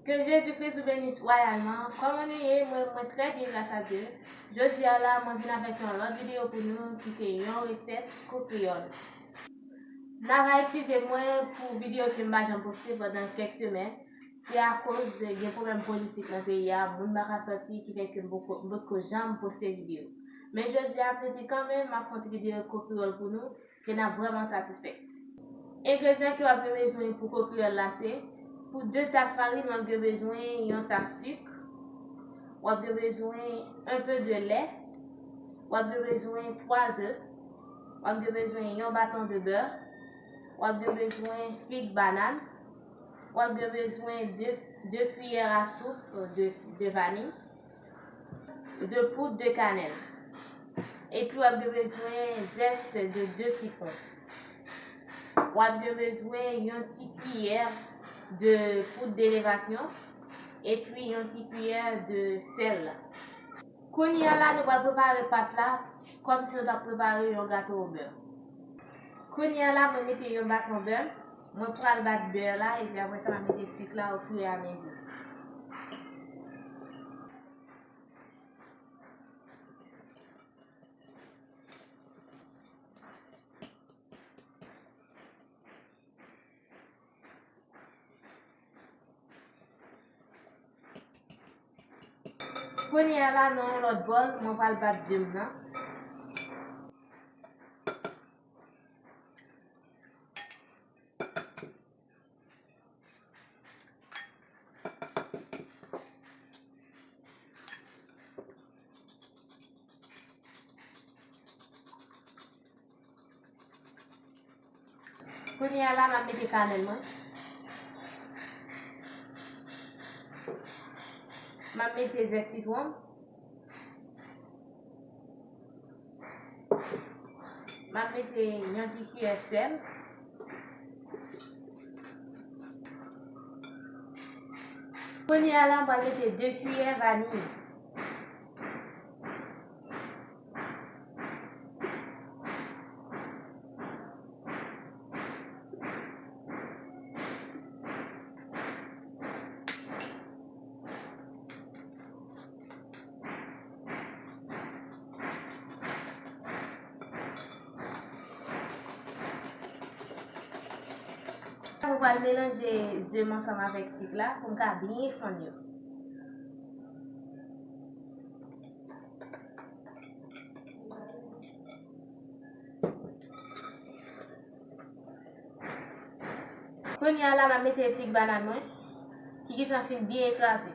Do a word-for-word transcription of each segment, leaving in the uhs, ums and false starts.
Ke Jezi Kris ou beni wayalman. Kòman nou ye? Mwen, mwen trè byen, gras a Dye. Jodi a la, mwen vin avèk yon lòt videyo pou nou ki se yon resèt kou kreyòl. N a va eskize mwen pou videyo ke m pa janm poste pandan kèk semèn. Se akoz gen pwoblèm politik nan peyi a, moun pa ka sòti, ki fè ke m poko, m potko janm poste videyo. Men jodi a, m te di kanmenm, m ap fè yon ti videyo kou kreyòl pou nou, ke n ap vrèman satisfè. Engredyan ke w ap gen bezwen pou kou kreyòl la se, pou de tas farin, w ap gen bezwen yon tas sik, w ap gen bezwen un peu de lait, w ap gen bezwen twa ze, w ap gen bezwen yon baton de bè, w ap gen bezwen fig banàn, w ap gen bezwen de, de kiyè a soup de, de vaniy, de poud de kanèl. Epi w ap gen bezwen zès de de sitwon. W ap gen bezwen yon ti kiyè de poud elevasyon epi yon ti kiyè de sèl. Kounye a la, nou pral prepare pat la kòmsi nou t ap prepare yon gato o bè. Kounye a la, mwen mete yon baton bè, mwen pral bat bè la, epi apre sa, mwen mete sik la au fur et à mesure. Kounye a la, nan yon lòt bòl, mwen pral bat ze m nan. Kounye a la, m ap mete kanèl mwen. M ap mete zès sitwon. M ap mete yon ti kiyè sèl. Kounye a la, m pral mete de kiyè vaniy. Mwen pral melanje ze m ansanm avèk sik la pou m ka byen fonn yo. Kounye a la, m ap mete fig banàn mwen, ki gentan fin byen kraze.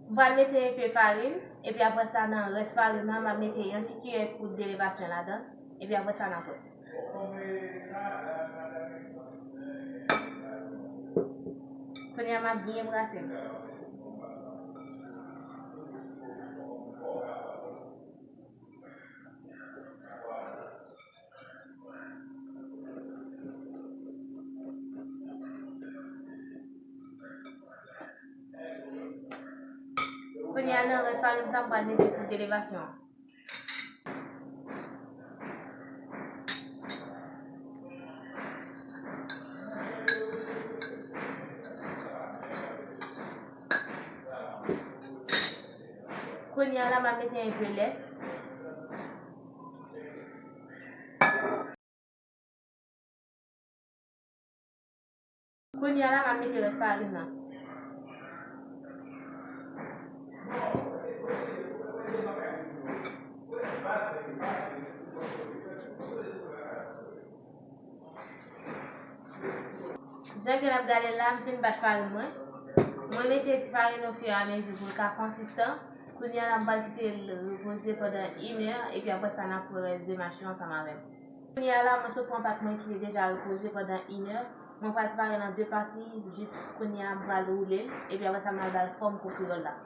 M pral mete enpe farin, epi apre sa, nan rès farin nan, m ap mete yon ti kiyè poud elevasyon ladan, epi apre sa, n ap wè. Kounye a, m ap byen brase l. Kounye a, nan rès farin sa, m pral mete poud elevasyon an. Kounye a la, m ap mete enpe lè. Kounye a la, m ap mete rès farin nan. Jan ke n ap gade l la, m fin bat farin mwen. Mwen mete ti farin ofiramezi pou l ka konsistan. Kounye a la, m pral kite l repoze pandan inè, epi apre sa, n ap wè rès demach yo ansanm avè m. Kounye a la, mwen sot pran pat mwen ki te deja repoze pandan inè. Mwen pral separe l an de pati, jis kounye a, m pral woule l, epi apre sa, m al ba l fòm kou kreyòl la.